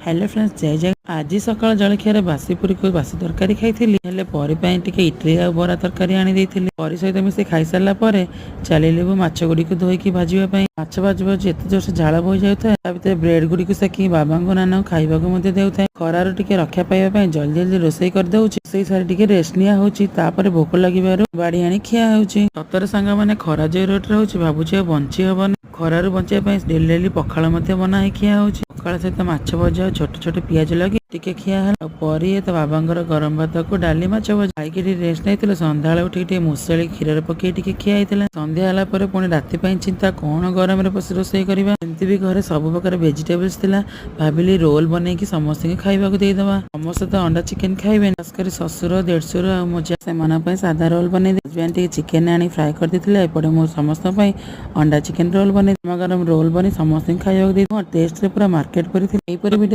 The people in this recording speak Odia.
ହ୍ୟାଲୋ ଫ୍ରେଣ୍ଡସ୍, ଜୟ ଜୟ। ଆଜି ସକାଳ ଜଳଖିଆରେ ବାସି ପୁରୀକୁ ବାସି ତରକାରୀ ଖାଇଥିଲି। ହେଲେ ପରି ପାଇଁ ଟିକେ ଇଟଲି ଆଉ ବରା ତରକାରୀ ଆଣି ଦେଇଥିଲି। ପରି ସହିତ ମିଶି ଖାଇସାରିଲା ପରେ ଚାଲିଲି ମୁଁ ମାଛ ଗୁଡ଼ିକୁ ଧୋଇକି ଭାଜିବା ପାଇଁ। ମାଛ ଭାଜୁ ଭାଜୁ ଏତେ ଜୋରସେ ଝାଳ ବୋହି ଯାଉଥାଏ। ତା ଭିତରେ ବ୍ରେଡ ଗୁଡ଼ିକୁ ସେକି ବାବାଙ୍କୁ, ନାନାଙ୍କୁ ଖାଇବାକୁ ମଧ୍ୟ ଦେଉଥାଏ। ଖରାରୁ ଟିକେ ରକ୍ଷା ପାଇବା ପାଇଁ ଜଲ୍ଦି ଜଲ୍ଦି ରୋଷେଇ କରିଦେଉଛି। ରୋଷେଇ ସାରି ଟିକେ ରେଷ୍ଟ ନିଆ ହଉଛି। ତାପରେ ଭୋକ ଲାଗିବାରୁ ବାଢି ଆଣି ଖିଆ ହେଉଛି। ସତରେ ସାଙ୍ଗମାନେ, ଖରା ଯୋଉ ରେଟରେ ହଉଛି, ଭାବୁଛି ଆଉ ବଞ୍ଚି ହବନି। ଖରାରୁ ବଞ୍ଚିବା ପାଇଁ ଡେଲି ଡେଲି ପଖାଳ ମଧ୍ୟ ବନା ହେଇ ଖିଆ ହଉଛି। ପଖାଳ ସହିତ ମାଛ ଭଜା ଆଉ ଛୋଟ ଛୋଟ ପିଆଜ ଲଗେଇ ଟିକେ ଖିଆ ହେଲା। ଆଉ ପରି ତା ବାବାଙ୍କର ଗରମ ଭାତକୁ ଡାଲି, ମାଛ ଭଜା ଖାଇକି ଟିକେ ରେଷ୍ଟ ନେଇଥିଲୁ। ସନ୍ଧ୍ୟାବେଳେ ଉଠିକି ଟିକେ ମୁସଳି କ୍ଷୀରରେ ପକେଇ ଟିକେ ଖିଆ ହେଇଥିଲା। ସନ୍ଧ୍ୟା ହେଲା ପରେ ପୁଣି ରାତି ପାଇଁ ଚିନ୍ତା, କଣ ଗରମରେ ବସି ରୋଷେଇ କରିବା? ଏମିତି ବି ଘରେ ସବୁ ପ୍ରକାର ଭେଜିଟେବଲ୍ସ ଥିଲା। ଭାବିଲି ରୋଲ ବନେଇକି ସମସ୍ତଙ୍କୁ ଖାଇବାକୁ ଦେଇଦବା। ସମସ୍ତେ ତ ଅଣ୍ଡା ଚିକେନ ଖାଇବେନି, ଖାସ କରି ଶ୍ୱଶୁର, ଦେଢଶୁର ଆଉ ମୋ ଯା, ସେମାନଙ୍କ ପାଇଁ ସାଧା ରୋଲ ବନେଇ, ହଜବେଣ୍ଡ ଟିକେ ଚିକେନ ଆଣି ଫ୍ରାଏ କରିଦେଇଥିଲେ। ଏପଟେ ମୁଁ ସମସ୍ତଙ୍କ ପାଇଁ ଅଣ୍ଡା ଚିକେନ ରୋଲ ବନେଇ, ଗରମ ଗରମ ରୋଲ ବନେଇ ସମସ୍ତଙ୍କୁ ଖାଇବାକୁ ଦେଇ, ଟେଷ୍ଟରେ ପୁରା ମାର୍କେଟ ପରି ଥିଲା। ଏହିପରି ଭିଡ଼ିଓ